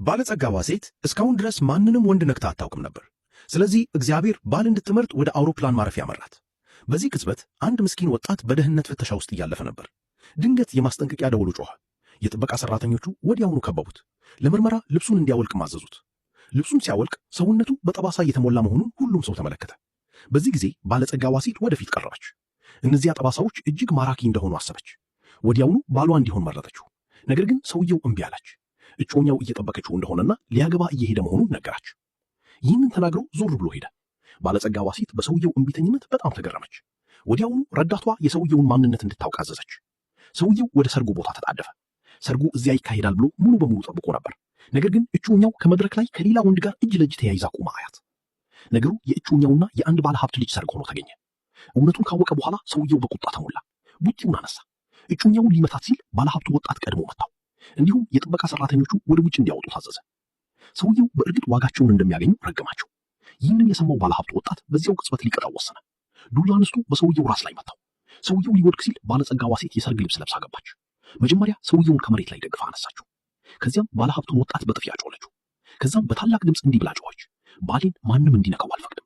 ባለጸጋዋ ሴት እስካሁን ድረስ ማንንም ወንድ ነክታ አታውቅም ነበር። ስለዚህ እግዚአብሔር ባል እንድትመርጥ ወደ አውሮፕላን ማረፊያ መራት። በዚህ ቅጽበት አንድ ምስኪን ወጣት በደህንነት ፍተሻ ውስጥ እያለፈ ነበር። ድንገት የማስጠንቀቂያ ደወሉ ጮኸ። የጥበቃ ሰራተኞቹ ወዲያውኑ ከበቡት። ለምርመራ ልብሱን እንዲያወልቅ ማዘዙት። ልብሱን ሲያወልቅ ሰውነቱ በጠባሳ እየተሞላ መሆኑን ሁሉም ሰው ተመለከተ። በዚህ ጊዜ ባለጸጋዋ ሴት ወደፊት ቀረበች። እነዚያ ጠባሳዎች እጅግ ማራኪ እንደሆኑ አሰበች። ወዲያውኑ ባሏ እንዲሆን መረጠችው። ነገር ግን ሰውየው እምቢ አላች። እጮኛው እየጠበቀችው እንደሆነና ሊያገባ እየሄደ መሆኑን ነገራች። ይህንን ተናግሮ ዞር ብሎ ሄደ። ባለጸጋዋ ሴት በሰውየው እምቢተኝነት በጣም ተገረመች። ወዲያውኑ ረዳቷ የሰውየውን ማንነት እንድታውቅ አዘዘች። ሰውየው ወደ ሰርጉ ቦታ ተጣደፈ። ሰርጉ እዚያ ይካሄዳል ብሎ ሙሉ በሙሉ ጠብቆ ነበር። ነገር ግን እጮኛው ከመድረክ ላይ ከሌላ ወንድ ጋር እጅ ለእጅ ተያይዛ ቆማ አያት። ነገሩ የእጮኛውና የአንድ ባለ ሀብት ልጅ ሰርግ ሆኖ ተገኘ። እውነቱን ካወቀ በኋላ ሰውየው በቁጣ ተሞላ። ቡጢውን አነሳ። እጮኛውን ሊመታት ሲል ባለሀብቱ ወጣት ቀድሞ መታው። እንዲሁም የጥበቃ ሰራተኞቹ ወደ ውጭ እንዲያወጡ ታዘዘ። ሰውየው በእርግጥ ዋጋቸውን እንደሚያገኙ ረገማቸው። ይህንን የሰማው ባለሀብቱ ወጣት በዚያው ቅጽበት ሊቀጣው ወሰነ። ዱላ አንስቶ በሰውየው ራስ ላይ መታው። ሰውየው ሊወድቅ ሲል ባለጸጋዋ ሴት የሰርግ ልብስ ለብሳ ገባች። መጀመሪያ ሰውየውን ከመሬት ላይ ደግፋ አነሳችው። ከዚያም ባለሀብቱን ወጣት በጥፊ አጮለችው። ከዛም በታላቅ ድምፅ እንዲህ ብላ ጮኸች፣ ባሌን ማንም እንዲነካው አልፈቅድም።